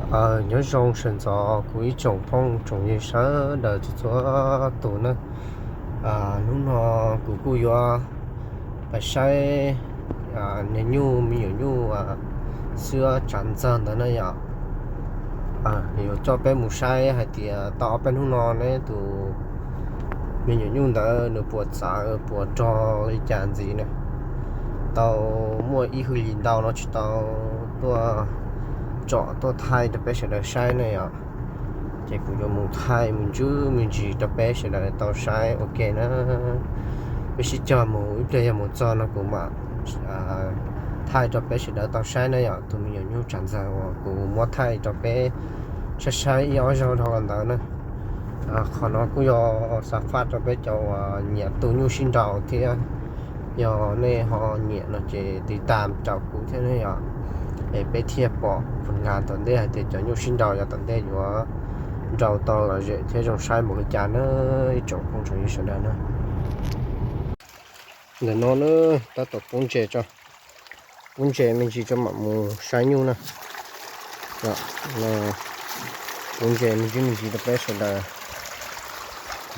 Nyob zoo sawv ntxov kuv ib tsoom phooj tsoom ywg sawv daws txhua txhua tus na. Hnub no kuv kuj yuav pais saib niag nyuj, me nyuam nyuj xwb tsav ntxawg ntawd na yom. Yuav coj peb mus saib hais tias tau ob peb hnub no neb tus me nyuam nyuj ntawd nws puas txawv puas rog li cas ntxiv na. Tau muaj ib hwj yim ntau no tsis tau tuaj tsom tuaj thaij rau peb sawv daws saib ne yom. Ces kuv yuav mus thaij me ntsis me ntsis rau peb sawv daws tau saib ua ke na. Peb sib cog mus ib pliag yog mus txog no kuv mam thaij rau peb sawv daws tau saib na yom. Tus me nyuam nyuj tsav ntxawg uas kuv muab thaij rau peb saib saib ib ob zaug dhau los ntawd na. Qhov no kuj yog xav faj rau peb cov uas nyiam tu nyuj sib nraus thiab. Yog nej ho nyiam no ces tiv tam rau kuv thiab ne yom. Es peb thiaj pom pus nkas tom ntej hais tias cov nyuj sib nraus yog tom ntej yuav nraus tau lom zem thiab zoo saib npaum li cas na, ib tsoom phooj tsoom ywg sawv daws na. Ntawm no na, tab tom pub ntses tso, pub ntses me ntsis tso mam mus saib nyuj na. Pub ntses me ntsis me ntsis rau peb sawv daws.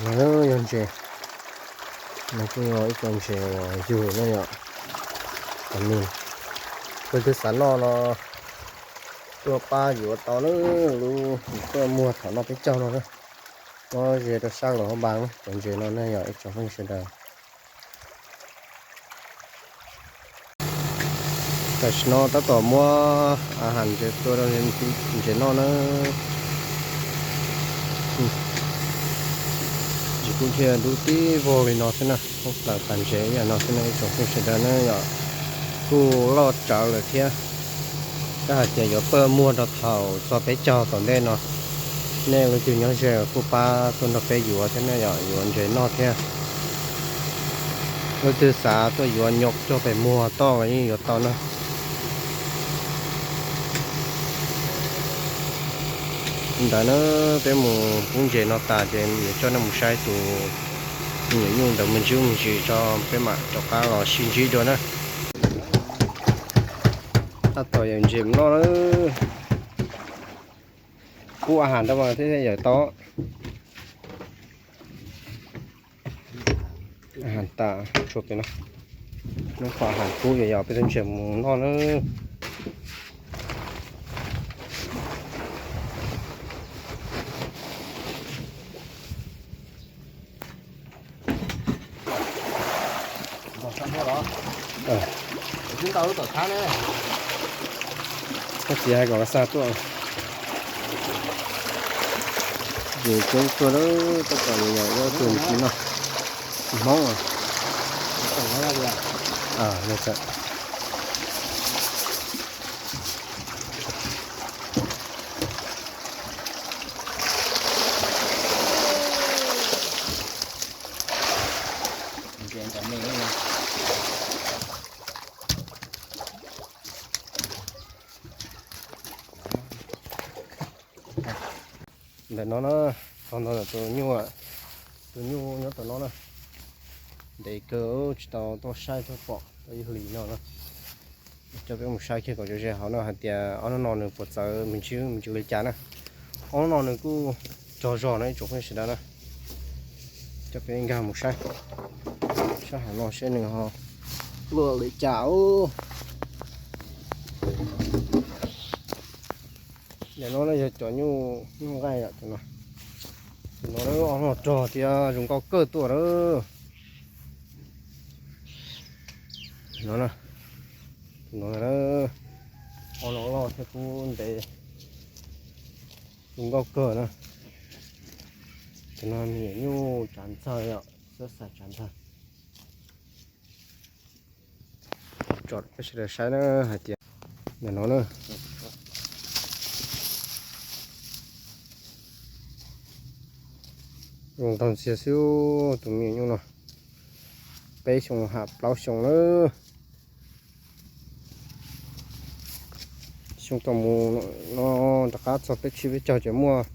No yog ntses, no kuj yog ib co ntses uas yug na yom. Kom nws, leej twg xav noj no tuaj pab yuav tau na, lub tuaj muag thaum no peb caug no na. Muab ze rau sab nkaum hauv npas na, cov ntses no na yom ib tsoom phooj ywg sawv daws. Tam sim no tab tom muab a has ntses tua rau ntses noj na. Ntses kuj thiaj dub tib vog li no xwb na, muab plaws tas ntses ib yam no xwb na ib tsoom phooj ywg sawv daws na yom. Kuj loj tsawv lawm thiab. Tab hais tias yuav pawj muag rau thaum txog peb caug tom ntej no. Nej leej twg nyob ze kuj pab tuaj nrog peb yuav thiab na yom, yuav ntses noj thiab. Leej twg xav tuaj yuav nyo coj pem muag toj los yeej yuav tau na. Ntawd na, peb mus pub ntses no tas ces yuav coj nej mus saib tus me nyuam nyuj ntawd me ntsis me ntsis tso, peb mam rov qab los sib ntsib dua na. Tab tom yawm ntses mus noj na. Pub a has rau mas thiaj yawm tau. A has tas tshuav pem no, nub qhov a has pub yog yog peb tus ntses mus noj na. Koj txiv hais kom ka xa tuaj. Ces coob tuaj lawm, tab tom yog tus ntsis no, tus Hmoob. Ntawm no na, txog ntua ntawm tus nyuj, tus nyuj nyob tom no na. Ntev kawg tsis tau tuaj saib tuaj pom tau ib hlis no na. Coj peb mus saib kiag kom ze ze hauv no hais tias ob hnub no nws puas txawv me ntsis me ntsis li cas na. Ob hnub no nws kuj rog zog no ib tsoom phooj ywg sawv daws na. Coj peb nkag mus saib, saib hauv no seb nws ho luaj li cas. Ntawm no yog cov nyuj, nyuj nqaij yom, tus no, tus no ob hnub no rog thiab zoo nkauj kawg tuaj lawm. No, tus no, ob no loj thiab kub ntev, zoo nkauj kawg na. Tus no me nyuam nyuj tsav ntxawg yom, xab xais tsav ntxawg. Tsom peb sawv daws saib na hais tias, ntawm no na, zoo tag ntxiag xwb tus me nyuam nyuj no, peb xyoo ham plaub xyoo lawm. Xyoo tom mus no rov qab txog peb tsib peb caug ces muaj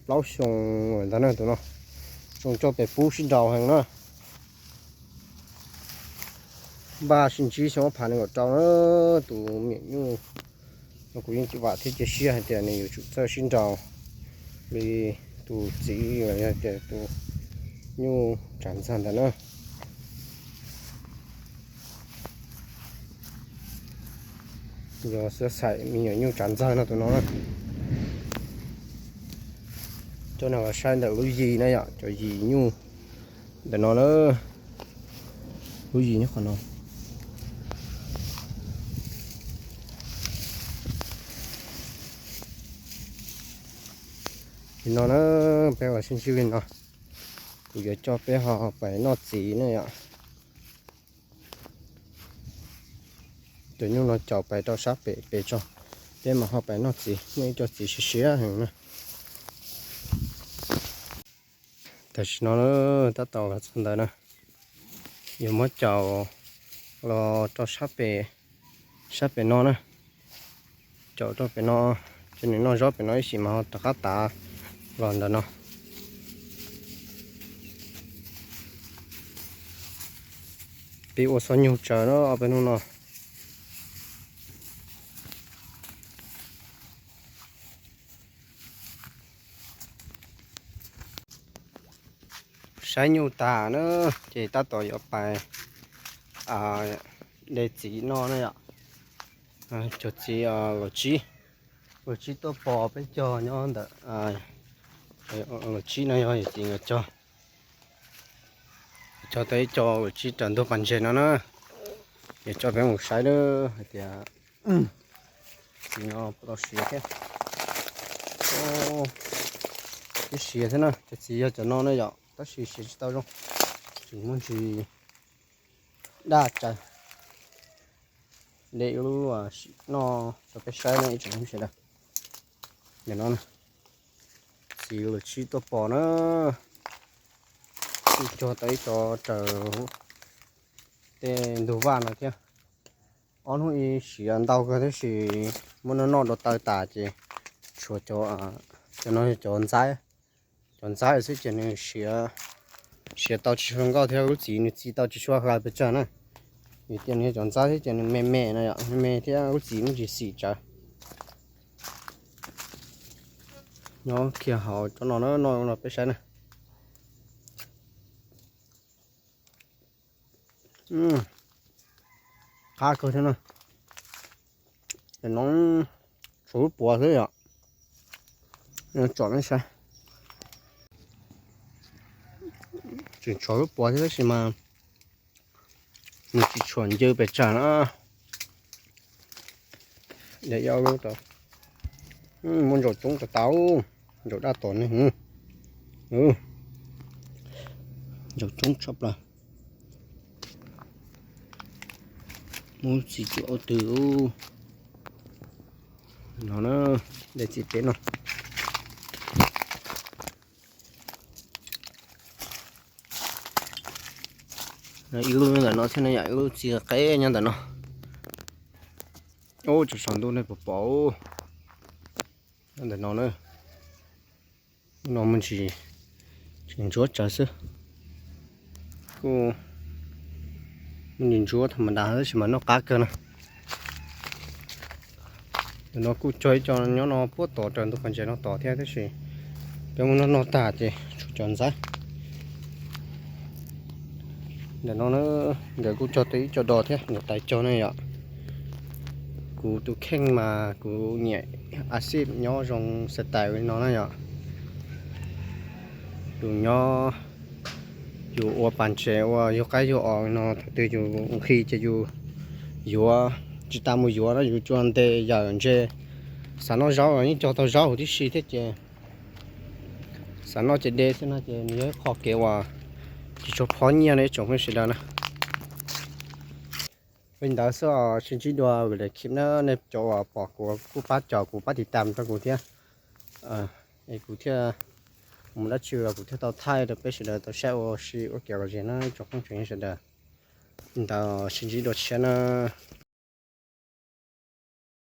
plaub xyoo lawm ntag na tus no. Zoo coj pem pub sib nraus heev na. Npaj sib ntsib xyoo ob phav nees nkaum rau na, tus me nyuam nyuj Kuv yeej vam thiab cia siab hais tias nws yuav tsum txawj sib nraus li tus txiv los yog tias tus nyuj tsav ntxag ntawd na. Yog xav xaim me nyuam nyuj tsav ntxag no tus no na. Coj no los saib ntawm lub yis na yom, cov yis nyuj ntawm no na, lub yis nyob qhov no. Li no na, peb ua sib ntsib li no, kuv yuav coj peb ho pais noj txiv na yom. Cov nyuj no caum pais rau sab pem pem tso, peb mam ho pais noj txiv, muaj ib co txiv siav siav heev na. Tam sim no tab tom los txog ntawd na, yuav muab caum los rau sab pem, sab pem no na. Caum rau pem no, ces nws noj zaub pem no ib sim mas ho rov qab tav los ntawm no. Peb ua txog nyuj tsawv na ob peb hnub no. Saib nyuj tas na, ces tab tom yuav pais de txiv no na yom. Cov txiv los tsib, los tsib tuaj pos peb cog nyob ntawm, los tsib no yog yawm txiv nkawd cog. Cog tau ib co los tsib raws ntug pas ntses no na. Yuav coj peb mus saib lawm hais tias txiv no puas tau siav thiab. Twb siav thiab na, cov txiv yog cov no na yom, tab sis siav tsis tau zoo, tseem muaj ntsis daj tsawv. De ib lub sim noj rau peb saib na ib tsoom sawv daws. Nim no txiv los tsib tuaj pos na, kuj cog tau ib co raws tej ntug vaj no thiab. Ob hnub ib siav ntau kawg tab sis muab noj noj dua taw tas ces tshuav cov, cov no cov ntxaib, cov ntxaib xwb ces nws siav, siav tau tsis tshua zoo nkauj thiab lub txiv nws txi tau tsis tshua hlaws pes tsawg na. Vim tias nws yog cov ntxaib thiab ces nws me me no yom, me me thiab lub txiv muaj ntsis xim tsawv. Nyob kiag hauv tsob no na, noj no peb saib na. Qab kawg thiab na. Ces no tshuav lub puav xwb yom. Tsom nej saib. Tseem tshuav lub puav thiab tab sis mas nws tsis tshua ncw pes tsawg na. De ib ob lub tau. Muaj ntsaum coob tas tas, ntsaum daj tom ne. Ntsaum coob tshaj plaws. Muab txiv cuam ua twg no na, de txiv peb no. Ib lub nyob ntawm no thiab no yom, ib lub txiv qeb nyob ntawm no. Ub, tseem saum ntuj nej puas pom? Nyob ntawm no na. Lub no muaj ntsis, tseem ntsuab tsawv xwb. Kuj muaj ntsis ntsuab tham ma das tab sis mas noj qab kawg na. Ntawm no kuj cog ib co nyob no puag tod raws ntug pas ntses no tod thiab tab sis peb muab noj noj tag ces tshuav cov ntxaib. Ntawm no nkawd kuj cog tau ib co dos thiab, nkawd tais cog ne yom. Kuv tus kheej mas kuv nyiam a xij nyob zoo xav tais li no na yom. Yus nyob, yus ua pas ntses ua yug qaib yug os no, thaum twg yus nqhis ces yus yuav tsis tas mus yuav no, yus tsuas ntes yawm ntses. Xav noj zaub los yeej cog tau zaub huv tib si thiab ces xav noj ces de xwb no ces nws yog ib qho kev uas tsis tshua phob nyiaj no ib tsoom phooj ywg sawv daws na. Li ntawd xwb os, sib ntsib dua video clip na, nej cov uas pom kuv kuj pab caum kuv pab tiv tam rau kuv thiab. Es kuv thiaj mus dab tsi los kuv thiaj tau thaij rau peb sawv daws tau saib ua si ua kev lom zem na ib tsoom phooj ywg sawv daws. Li ntawd sib ntsib dua tshiab na.